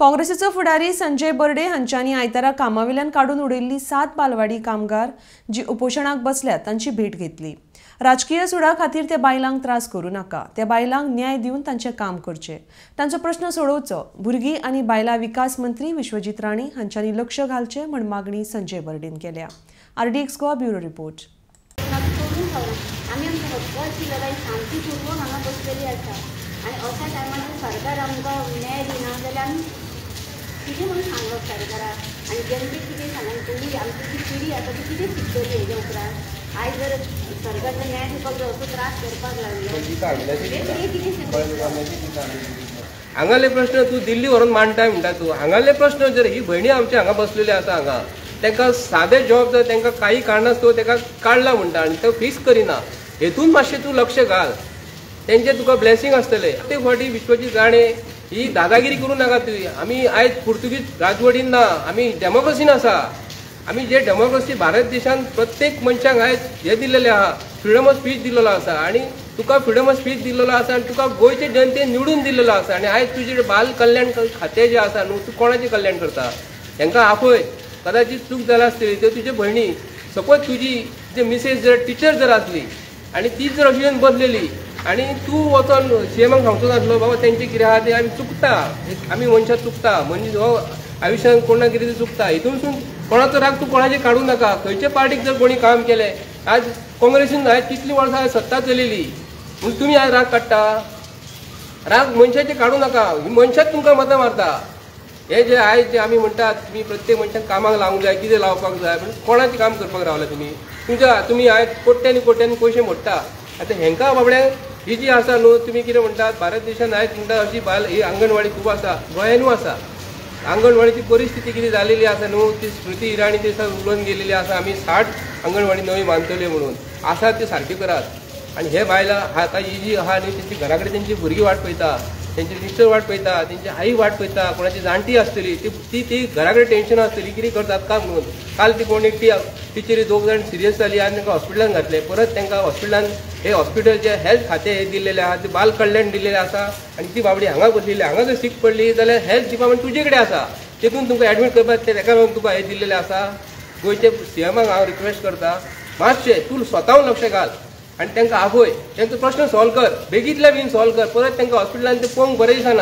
काँग्रेसीचो फुडारी संजय बर्डे हांच्यांनी आयतारा कामावेल्यान काडून उडयल्ली 7 बालवाडी कामगार जी उपोशणाक बसल्यात तांची भेट घेतली। राजकीय सुडा खातीर त्या बायलांक त्रास करूं नाका, त्या बायलांक न्याय दिवन तांचें काम करचें, तांचो प्रश्न सोडोवचो। भुरगीं आनी बायलां विकास मंत्री विश्वजीत राणे हांच्यांनी लक्ष घालचें म्हण मागणी संजय बर्डेन केल्या। RDX Goa bureau report. आमी आमच्या हक्काची लढाई शांतीपूर्वक हांगा बसलेली आसा आनी अशा टायमार सरकार आमकां न्याय दिना जाल्यार आमी कितें म्हणून सांगप सरकाराक आनी जनतेक कितें सांगप? तुमी आमची जी पिढी आसा ती कितें शिकतली हेज्या उपरांत? आयज जर सरकार जर न्याय दिवपाक जाय असो त्रास करपाक लागलो कितें शिकतले? हांगाले प्रश्न तूं दिल्ली व्हरून मांडटाय म्हणटा तूं। हांगाले प्रश्न जर ही भयणी आमची हांगा बसलेली आसा, हांगा तांकां सादे जॉब जर तांकां काही कारणास्तव ताका काडला म्हणटा आनी तो फिक्स करिना, हेतून मातशें तूं लक्ष घाल, तेंचे तुका ब्लेसिंग आसतलें। ते फावटी विश्वजीत राणे ही दादागिरी करूं नाका तुवें। आमी आयज पुर्तुगीज राजवटीन ना, आमी डेमोक्रेसीन आसा। आमी जे डेमोक्रेसी भारत देशान प्रत्येक मनशाक आयज हें दिल्लेलें आहा, फ्रिडम ऑफ स्पीच दिल्लो आसा आनी तुका फ्रिडम ऑफ स्पीच दिल्लो आसा आनी तुका गोंयचे जनतेन निवडून दिल्लो आसा। आनी आयज तुजें बाल कल्याण खातें जें आसा न्हू, तूं कोणाचें कल्याण करता? तांकां आपय, कदाचित चूक जाल्या आसतली त्यो तुजे भयणी, सपोज तुजी जे मिसेस जर टिचर जर आसली आनी ती जर अशी येवन बसलेली आनी तूं वचोन सीएमाक सांगचो नासलो बाबा तेंचें कितें आहा तें आमी चुकता, आमी मनशां चुकता, मनीस हो आयुश्यान कोण ना कितें चुकता, हितूनसून कोणाचो राग तूं कोणाचेर काडूं नाका। खंयचे पार्टीक जर कोणी काम केलें, आज काँग्रेसीन आयज कितलीं वर्सां सत्ता चलयली म्हूण तुमी आज राग काडटा? राग मनशाचेर काडूं नाका, ही मनशांच तुमकां मतां मारता। हे जे आयज जे आमी म्हणटात तुमी प्रत्येक मनशाक कामाक लावंक जाय, कितें लावपाक जाय, पूण कोणाचें काम करपाक रावला तुमी? तुमच्या तुमी आयज कोट्यांनी कोट्यांनी पयशे मोडटा। आतां हेंकां बाबड्यांक ही जी आसा न्हू, तुमी कितें म्हणटात भारत देशान आयज म्हणटा अशी बाल ही अंगणवाडी खूब आसा, गोंयानूय आसा। अंगणवाडीची परिस्थिती कितें जालेली आसा न्हू, ती स्मृती इराणी ते उलोवन गेलेली आसा, आमी 60 अंगणवाडी नवी बांदतले म्हणून आसा, ती सारकी करात। आनी हे बायलां आतां ही जी आहा न्ही, तेंची घरा कडेन तेंची भुरगीं वाट पळयता, तेंची मिस्टर वाट पळयता, तेंची आई वाट पळयता, कोणाची जाणटी आसतली ती ती ती घरा कडेन टेंशन आसतली कितें करतात काय म्हणून। काल ती कोण एकटी टिचरी 2 जाण सिरियस जाली आनी तांकां हॉस्पिटलान घातले, परत तांकां हॉस्पिटलान हे हॉस्पिटलचे हेल्थ खातें हे दिल्लेलें आहा, ते बाल कल्याण दिल्लेलें आसा आनी ती बाबडी हांगा बसलेली, हांगा जर सीक पडली जाल्यार हेल्थ डिपार्टमेंट तुजे कडेन आसा, तेतून तुमकां एडमीट करपाक तेका लागून तुका हें दिल्लेलें आसा। गोंयचे सीएमाक हांव रिक्वेस्ट करता, मातशें तूं स्वताहून लक्ष घाल आनी तांकां आपय, तांचो प्रश्न सॉल्व कर, बेगीतल्या बेगीन सॉल्व कर। परत तांकां हॉस्पिटलान ते पळोवंक बरें दिसना।